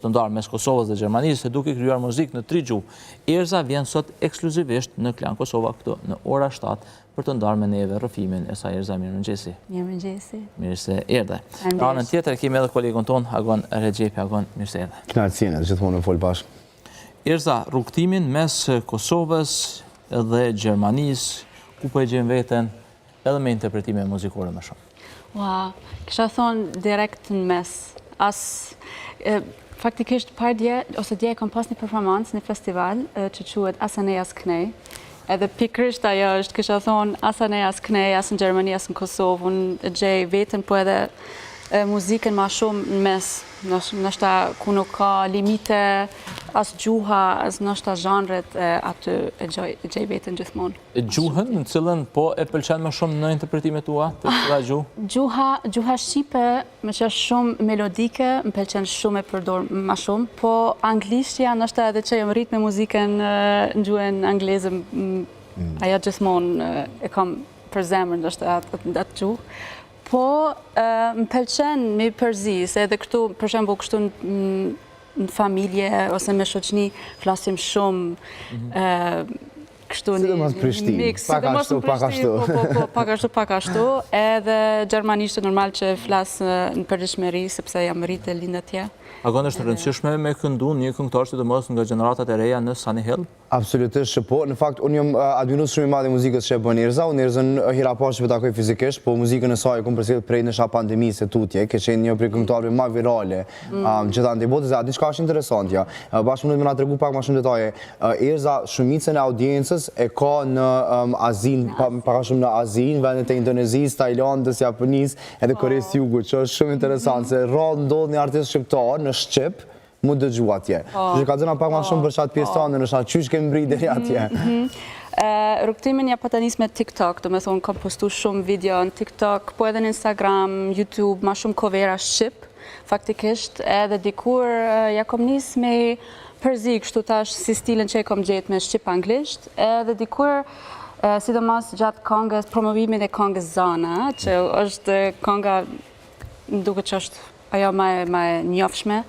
Të ndarë mes Kosovës dhe Gjermanisë, duke krijuar muzikë në tri gjuhë. Erza vjen sot ekskluzivisht në Klan Kosova këtu në ora 7 për të ndarë me neve rrëfimin e saj Erza, mirëmëngjesi. Mirëmëngjesi. Mirë se erdhe. Në anën tjetër kemi edhe kolegun tonë Agon Rexhepi, Agon, mirë se erdhe. Kënaqësi, gjithmonë me fol bashkë. Erza, rrugëtimin mes Kosovës dhe Gjermanisë, ku po e gjen veten edhe me interpretime muzikore më shumë. Ua, kisha thonë direkt në mes. As, faktikisht pardje, ose dje e kam pas një performancë në festival që quhet As anej as knej. Edhe pikërisht ajo është, kisha thonë, as anej as knej, as në Gjermani, as në Kosovë, unë e gjej veten, po edhe muzikën ma shumë në mes, ndoshta ku nuk ka limite, as gjuha, as ndoshta zhanret, aty e gjej veten gjithmonë. Gjuhën në cilën po e pëlqen më shumë në interpretimet tua, të cila gjuhë? Gjuha, gjuha shqipe, meqë është shumë melodike, më pëlqen shumë e përdor ma shumë, po anglishtja ndoshta edhe që jam rrit me muzikën në gjuhën angleze, mm. ajo gjithmonë e kam për zemër ndoshta atë atë gjuhë. Po më pëlqen me përzi, se edhe këtu, për shembull, kështu në familje ose me shoqni flasim shumë mhm. Kështu një Sidomos Prishtinë, mix, pak ashtu, pak ashtu. Po, po, po, pak ashtu, pak ashtu. Edhe gjermanisht normal që flas në përditshmëri, sepse jam rritë e lindë atje. Agon është e rëndësishme me këndu një këngëtar sidomos nga gjeneratat e reja në Sunny Hill? Absolutisht që po. Në fakt, unë jam admirues shumë i madh i muzikës që e bën Erza. Unë Erzën hera parë që po takoj fizikisht, po muzikën e saj e kom përcjell prej ndoshta pandemisë e tutje. Ke qenë një prej këngëtarëve ma virale mm. gjithandej botës. A di çka është interesantja? Bash mundet me na tregu pak ma shumë detaje. Erza shumicën e audiencës e ka në Azinë, pak a shumë në Azinë, vendet e Indonezisë, Tajlandës, Japonisë, edhe po. Koresë Jugut, që është shumë interesant, se rrallë ndodh një artist shqiptar në shqip, m'u dëgju atje. Po. Që kallzona pak ma shumë për qatë pjesë po. tande, ndoshta qysh ke mbrri deri atje. Mhm, mhm. Rrugëtimin ja pata nis me TikTok, do me thonë, kam postu shumë video në TikTok, po edhe në Instagram, YouTube, ma shumë covera shqip, Faktikisht edhe dikur ja kom nis me përzi kështu tash si stilin që e kom gjetë me shqip anglisht, edhe dikur sidomos gjatë kongës, promovimin e kongës Zana, që është konga më duket që është ajo ma e, ma e njofshme,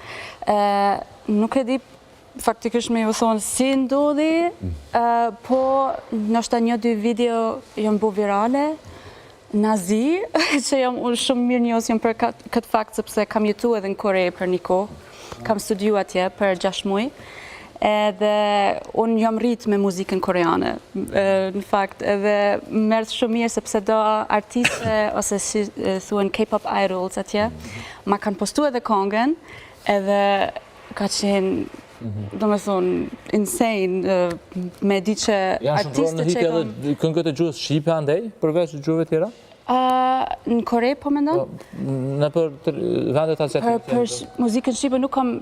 nuk e di faktikisht me ju thonë si ndodhi, po ndoshta një dy video janë bo virale, Në Azi, që jam unë shumë mirënjohës jam për këtë fakt sepse kam jetu edhe në Kore për një kohë, kam studiu atje për 6 muaj. Edhe unë jam rritë me muzikën koreane. Në fakt, edhe më erdh shumë mirë sepse do artiste ose si thuen K-pop idols atje, ma kanë postu edhe kongën, edhe ka qenë mhm. do me thonë, insane, me di që artistët që kam... edhe këngët e gjuhës shqipe andej, përveç gjuhëve tjera? Në Kore, po mendon? Po, nëpër vendet aziatike. Për muzikën shqipe nuk kam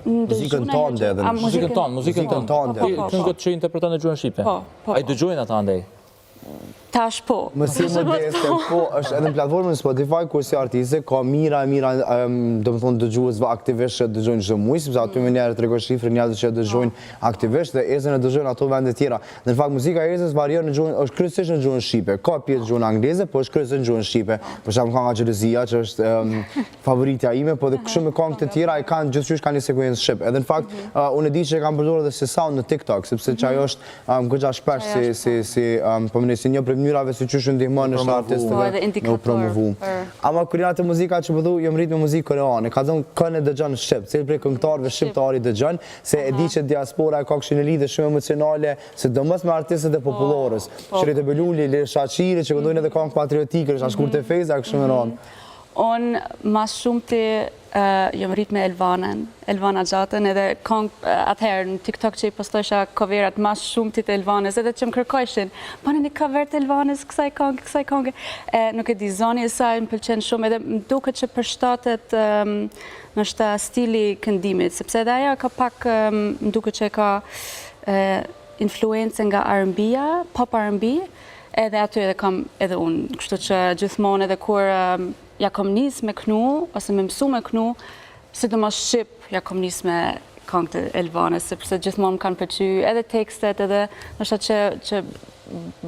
Muzikën tande edhe. Muzikën tande, muzikën tande. Po, po, po. Këngët që interpreton në gjuhën shqipe. Po, po. A i dëgjojnë ata andej? Tash po. Më si modeste, po, është edhe në platformën Spotify, kur si artiste, ka mijëra e mijëra, do më thonë, dëgjuesve aktivisht që dëgjojnë çdo muaj, sepse aty mm. menjëherë tregon shifrën njerëzve që dëgjojnë po. aktivisht dhe Erzën e dëgjojnë ato vende tjera. Në fakt, muzika e Erzës varion në gjuhën, është kryesisht në gjuhën shqipe. Ka pjesë në gjuhën angleze, po është kryesisht në gjuhën shqipe. Për shembull kanga Xhelozia, që është favoritja ime, po dhe shumë këngë të tjera e kanë gjithçysh kanë një sekuencë shqip. Edhe në fakt, mhm. unë e di që e kanë përdorur edhe si sound në TikTok, sepse që ajo mhm. është Um, goxha shpesh si, si, si, um, po mendoj si një prej mënyrave si qysh ndihmon në artistëve po, me u promovu. Ama kur jena te muzika që po thu, jam rrit me muzikë koreane, kallzom kënd e dëgjon në shqip, cili prej këngëtarëve shqiptar i dëgjon, se e di që diaspora e ka kështu një lidhje shumë emocionale, sidomos me artistët e po, popullores. Po. Shirete Beluli, Ilir Shaqiri, që këndojnë edhe këngë patriotike, është Shkurte mhm. Fejza, kështu me radhë. Unë ma shumti jam rrit me Elvanën, Elvana Gjatën, edhe kong, atëherë në TikTok që i postojsha coverat ma shumti të Elvanës, edhe që më kërkojshin, bëni një cover të Elvanës, kësaj konge, kësaj konge. E, nuk e di, zoni e saj më pëlqen shumë, edhe më duket që përshtatet ndoshta stili i këndimit, sepse edhe ajo ka pak, më duket që e ka influencë nga R&B-ja, pop R&B, edhe aty edhe kam edhe unë, kështu që gjithmonë edhe kur ja kom nis me knu, ose me mësu me knu, sidomos shqip, ja kom nis me këngë të Elvanës, sepse gjithmonë më kanë pëlqy edhe tekstet, edhe ndoshta që, që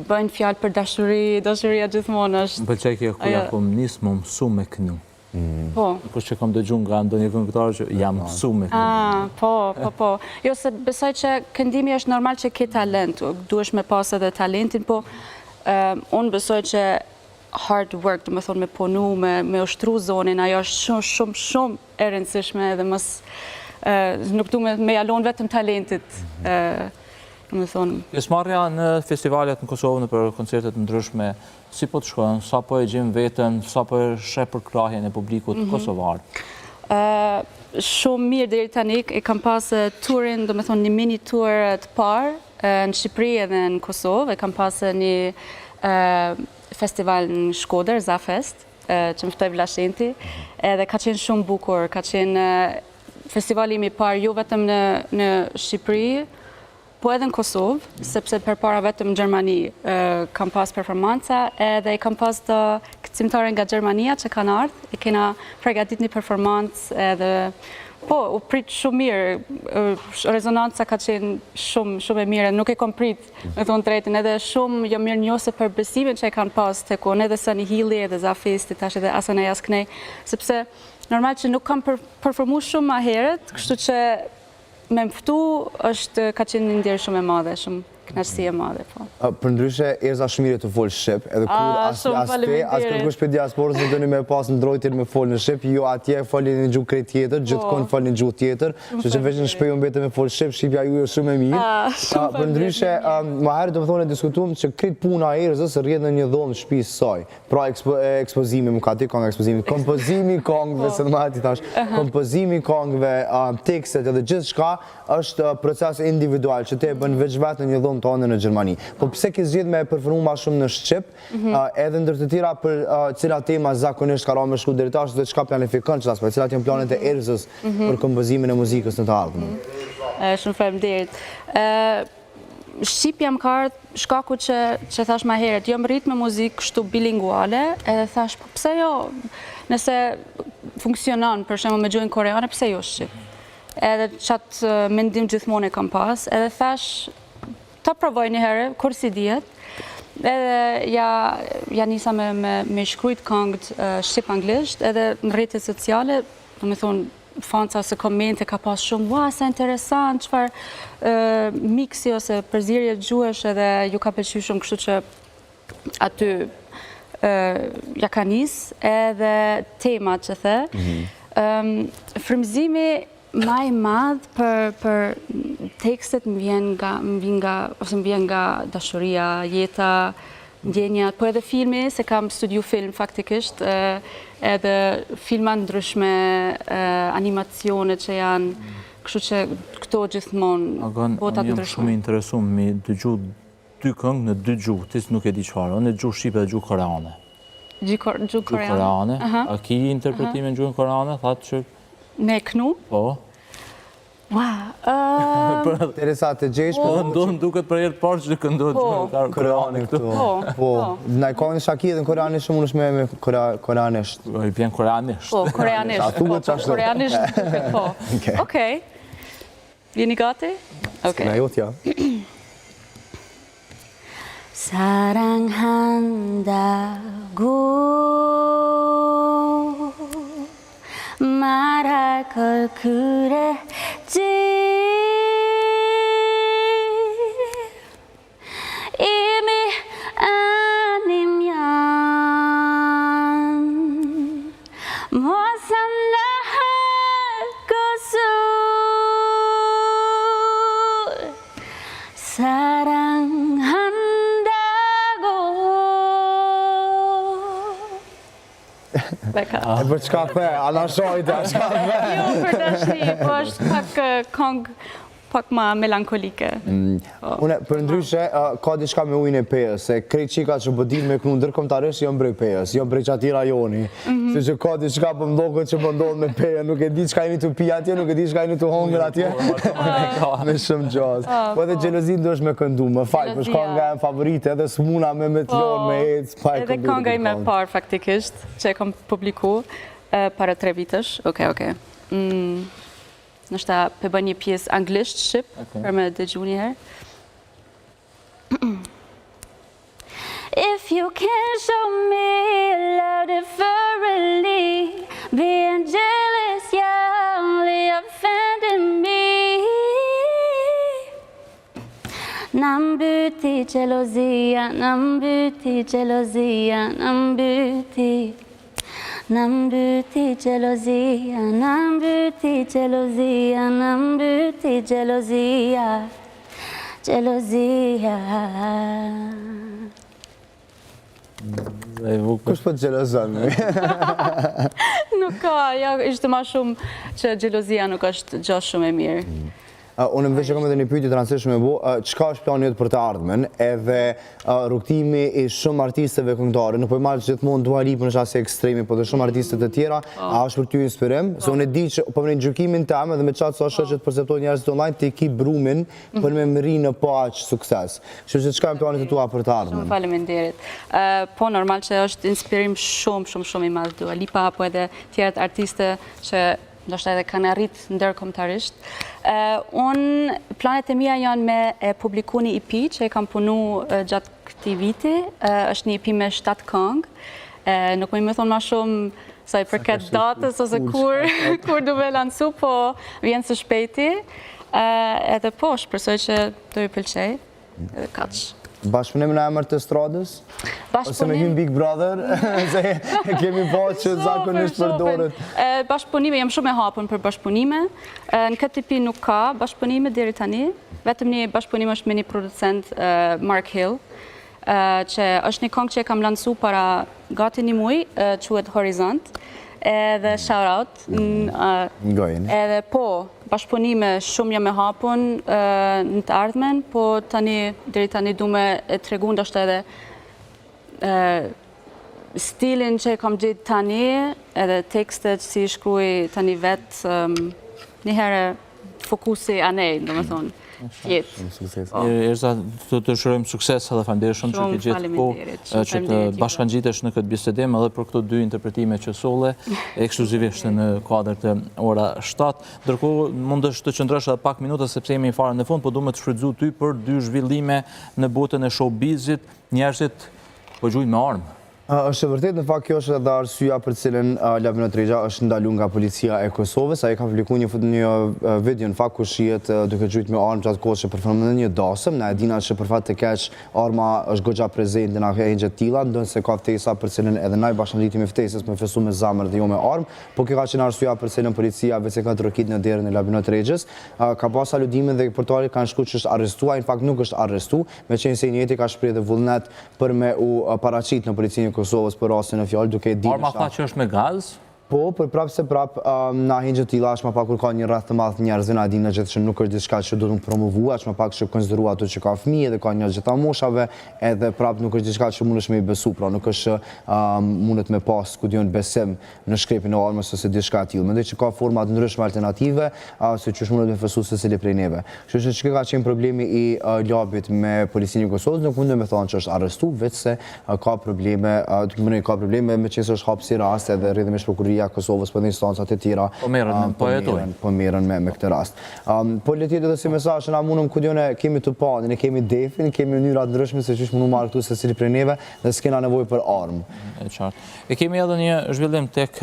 bëjnë fjalë për dashuri, dashuria gjithmonë është... Më pëlqej kjo kur ja kom nis me mësu me knu. Mm. Po. Nuk është që kam dëgju nga ndonjë këngëtar që jam mësu me këndu. Ah, po, po, po. Jo, se besoj që këndimi është normal që ke talent, duhesh me pas edhe talentin, po unë besoj që hard work, do me thonë me punu, me, me ushtru zonin, ajo është shumë, shumë, shumë e rëndësishme edhe mos, nuk du me, me ja lonë vetëm talentit, do me thonë. Pjesëmarrja në festivalet në Kosovë, nëpër koncertet e ndryshme, Si po të shkon, sa po e gjen veten, sa po e sheh përkrahjen e publikut mhm. kosovar? Shumë mirë deri tani, e kam pas turin, do me thonë një mini tour të parë në Shqipëri edhe në Kosovë, e kam pas një festival në Shkodër, Zafest, që më ftoi Vlashenti, mhm. edhe ka qenë shumë bukur, ka qenë festivali im i parë jo vetëm në, në Shqipëri, Po edhe në Kosovë, sepse përpara vetëm në Gjermani kam pas performanca edhe i kam pas do kërcimtare nga Gjermania që kanë ardhë, e kena pregatit një performancë edhe po, u prit shumë mirë, rezonanca ka qenë shumë, shumë e mirë, nuk e kom prit, me thonë drejtën, edhe shumë jam mirënjohëse për besimin që e kanë pas tek unë, edhe Sunny Hilli, edhe Zafesti, tash edhe Asana Jasknej, sepse normal që nuk kam performu shumë ma herët, kështu që Me më ftu është ka qenë një nder shumë e madhe, shumë kënaqësi e madhe, po. Përndryshe, Erza shumë mirë të folë shqip, edhe kur as, as te, as kërkush prej diasporës nuk doni me pas ndrojtjen me folë në shqip, jo atje folë një gjuhë krejt tjetër, po. gjithkund folë një gjuhë tjetër, që që veç në shpi ju mbete me folë shqip, shqipja ju është shumë e mirë. Përndryshe, ma herët do me thonë e diskutum që krejt puna e Erzës rrjedh në një dhomë shpisë saj. Pra ekspozimi, më ka ti kongë ekspozimi, kompozimi i kongëve, po. se në ma ti thash, kompozimi i kongëve, tekstet edhe gjithçka është proces individual që ti e bën veç vetë në një dhomë tënde në Gjermani. Po pse ke zgjedh me performu ma shumë në shqip, mhm. edhe ndër të tjera për cilat tema zakonisht ka ra me shkru deri tash dhe çka planifikon që tas, cilat janë planet e mhm. Erzës mhm. për kompozimin e muzikës në të ardhmen? Shumë faleminderit. Shqipja më ka ardhë shkaku që, që thash ma herët, jam rrit me muzikë kështu bilinguale, edhe thash, po pse jo, nëse funksionon, për shembull me gjuhën koreane, pse jo shqip? Edhe qatë mendim gjithmonë e kam pas, edhe thash, ta provoj një herë, kur s'i dihet, edhe ja, ja nisa me, me, me shkrujt kangët shqip anglisht, edhe në rrjetet sociale, do me thonë, fansa ose komente ka pas shumë, ua, sa interesant, çfarë miksi ose përzierje gjuhësh edhe ju ka pëlqy shumë, kështu që aty ja ka nis edhe tema që the. Mhm. Frymëzimi ma i madh për, për tekstet më vjen nga, më vjen nga, ose më vjen nga dashuria, jeta, ndjenjat, po edhe filmi, se kam studiu film faktikisht, edhe filma ndryshme, animacione që janë, kështu që këto gjithmonë, bota të ndryshme. Jam shumë interesu me dëgju dy këngë në dy gjuhë, ti nuk e di çfarë, në gjuhë shqipe dhe gjuhë koreane. Gjuhë koreane? A ki interpretime në gjuhën koreane, thatë që... Me knu? Po. Ua, Teresa të gjesh, po... Po, më duket për herë të parë që këndohet po. gjuhën koreane këtu. Po, po. Na i ka një shaki edhe në koreanisht, shumë mundesh me me koreanisht. Po, i bjen koreanisht. Po, koreanisht. A thuhet po, çashtu? Koreanisht, po. Okej. Jeni gati? Okej. Skena jotja. Saranghandago 말할 걸 그랬지 이미 아니면 못 산다 할 것을 사랑한다고 Beka. E për çka the? A na shojte, a çka the? Jo, për dashni, po është pak kongë pak ma melankolike. Mm. Po. Une, përndryshe, ka diçka me ujin e Pejës, se krejt çika që po din me knu ndërkombëtarisht janë prej Pejës, janë prej qatij rajoni. Mm -hmm. që ka diçka po m'doket që po ndodh me Pejën, nuk e di çka jeni tu pi atje, nuk e di çka jeni tu hongër atje. Me shumë gjasë. Po, po edhe po. xhelozinë duhesh me këndu, më fal, po është kanga jem favorite, edhe s'muna me me të po, lonë, me ecë, pa e këndu. Edhe kanga ime e parë, faktikisht, që e kam publiku, para tre vitesh, okej, okej. Mm. Nështë pe bën një pjesë anglisht, shqip, për me dëgju një herë. If you can show me love differently. Being jealous, yeah, only offending me. Na mbyti xhelozia, na mbyti xhelozia, na mbyti. Na mbyti xhelozia, na mbyti xhelozia, na mbyti xhelozia. Xhelozia. Kush po të xhelozon? Nuk ka, ja, ishte ma shumë që xhelozia nuk është gjë shumë e mirë. Mm. Unë më veç e kam edhe një pyetje të rëndësishme me bo, çka është plani yt për të ardhmen, edhe rrugëtimi i shumë artisteve këngëtare, nuk po e marr gjithmonë Dua Lipën është asi ekstremi, po dhe shumë artiste të tjera, po. a është për ty inspirim? Se unë e di që po në gjykimin tem edhe me qatë sa shoh që të perceptojnë njerëzit online, ti ki brumin për me mrri në po aq sukses. Kështu që çka janë planet e tua për të ardhmen? Shumë faleminderit. Po, normal që është inspirim shumë, shumë, shumë i madh Dua Lipa, apo edhe tjerat artiste që ndoshta edhe kanë arrit ndërkombëtarisht. Unë, planet e mia janë me e publiku një EP që e kam punu gjatë këtij viti, është një EP me 7 këngë. Nuk muj me thonë ma shumë sa i përket datës ose kur, kur du me lansu, po vjen së shpejti. Edhe po, shpresoj që do ju pëlqej. Edhe kaq. Bashkëpunim në emër të stradës? Ose me hyn Big Brother? Se e kemi pa që zakonisht përdoret. Bashkëpunime, jam shumë e hapun për bashkëpunime. Në këtë EP nuk ka bashkëpunime deri tani. Vetëm një bashkëpunim është me një producent, Mark Hill, që është një kongë që e kam lansu para gati një muj, quhet Horizont, edhe shout out. Ngojeni. Edhe po, bashkëpunime shumë jam e hapun në të ardhmen, po tani, deri tani du me e tregu ndoshta edhe stilin që e kam gjetë tani, edhe tekstet si i shkruaj tani vetë, një herë fokusi anej, domethonë, jetë. Shumë sukses. Po. Erza, të të urojmë sukses edhe faleminderit shumë që ke gjetë kohë që të bashkangjitesh në këtë bisedim edhe për këto dy interpretime që solle, ekskluzivisht në kuadër të ora 7. Ndërkohë, mundesh të qëndrosh edhe pak minuta sepse jemi fare në fund, po du me të shfrytëzu ty për dy zhvillime në botën e showbizit, njerëzit po gjujnë me armë. Është e vërtetë, në fakt kjo është edhe arsyeja për të cilën Labinot Rexha është ndalu nga policia e Kosovës. Ai ka publikuar një një video në fakt ku shihet duke gjujt me armë gjatë kohës që performon në një dasëm. Na e dina që për fat të keq arma është goxha prezente në ahengje të tilla, ndonëse ka ftesa për të cilën edhe na i bashkëngjitemi ftesës me festu me zemër dhe jo me armë, po kjo ka qenë arsyeja për të cilën policia veç e ka trokit në derën e Labinot Rexhës. Ka pas aludime dhe portalet kanë shkruar që është arrestuar, ai në fakt nuk është arrestu, meqenëse i njëjti ka shprehë dhe vullnet për me u paraqit në Policinë e Kosovës për rastin në fjalë, duke e ditur Arma tha që është me gaz? Po, por prapë se prapë, në ahengje të tilla, aq më pak kur ka një rreth të madh njerëzve, na e dimë të gjithë që nuk është diçka që duhet me promovu, aq më pak që konsideru ato që ka fëmijë dhe ka njerëz gjitha moshave, edhe prapë nuk është diçka që mundesh me i besu, pra nuk është që mundet me pas, ku di unë, besim në shkrepin e armës ose diçka e tillë. Mendoj që ka forma të ndryshme alternative se qysh mundet me festu secili prej neve. Kështu që qiky ka qenë problemi i Labit me Policinë e Kosovës, nuk mundem me thanë që është arrestu, veçse ka probleme, mendoj ka probleme meqenëse është hapë si rast edhe rrjedhimisht Prokuroria e Kosovës po edhe instancat e tjera po merren, po hetojnë, po merren me me këtë rast. Po le të jetë edhe si mesazh që na mundëm ku di unë kemi tupanin, ne kemi defin, kemi mënyra të ndryshme se qysh mund me marrë këtu secili prej neve dhe s'kena nevojë për armë. E qartë. E kemi edhe një zhvillim tek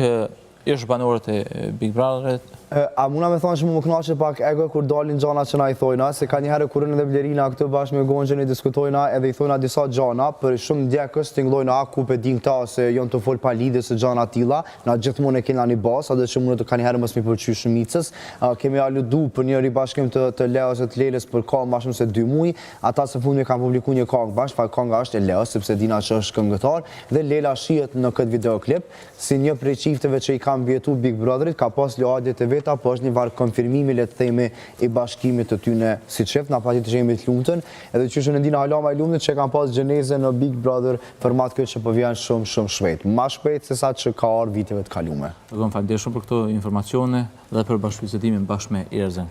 ish banorët e Big Brotherit. A muna me thonë që mu më knaqet pak ego kur dalin gjana që na i thojna, se ka njëherë kur unë dhe Blerina këtu bashkë me Gonxhen i diskutojna edhe i thojna disa gjana, për shumë ndjekës tingëllojna a ku pe din këta ose janë tu fol pa lidhje ose gjana tilla, na gjithmonë e kena një bazë, sado që mundet ka njëherë mos mi pëlqy shumicës. Kemi aludu për një ribashkim të të Leos e të Lelës për ka ma shumë se dy muaj, ata së fundmi kanë publiku një kangë bashkë, fakt kanga është e Leos sepse dina që është këngëtar, Dhe Lela shihet në këtë videoklip, si një prej çifteve që i ka mbijetu Big Brotherit, ka pas luhatjet e veta, po është një farë konfirmimi le të themi i bashkimit të tyne si çift, na patjetër që jemi të lumtun, edhe qysh unë e ndina hala ma i lumtun që e kam pas gjenezën në Big Brother format ky që po vjen shumë shumë shpejt, ma shpejt se sa që ka ardhë viteve të kalume. Agon, faleminderit shumë për këto informacione dhe për bashkëbisedimin bashkë me Erzën.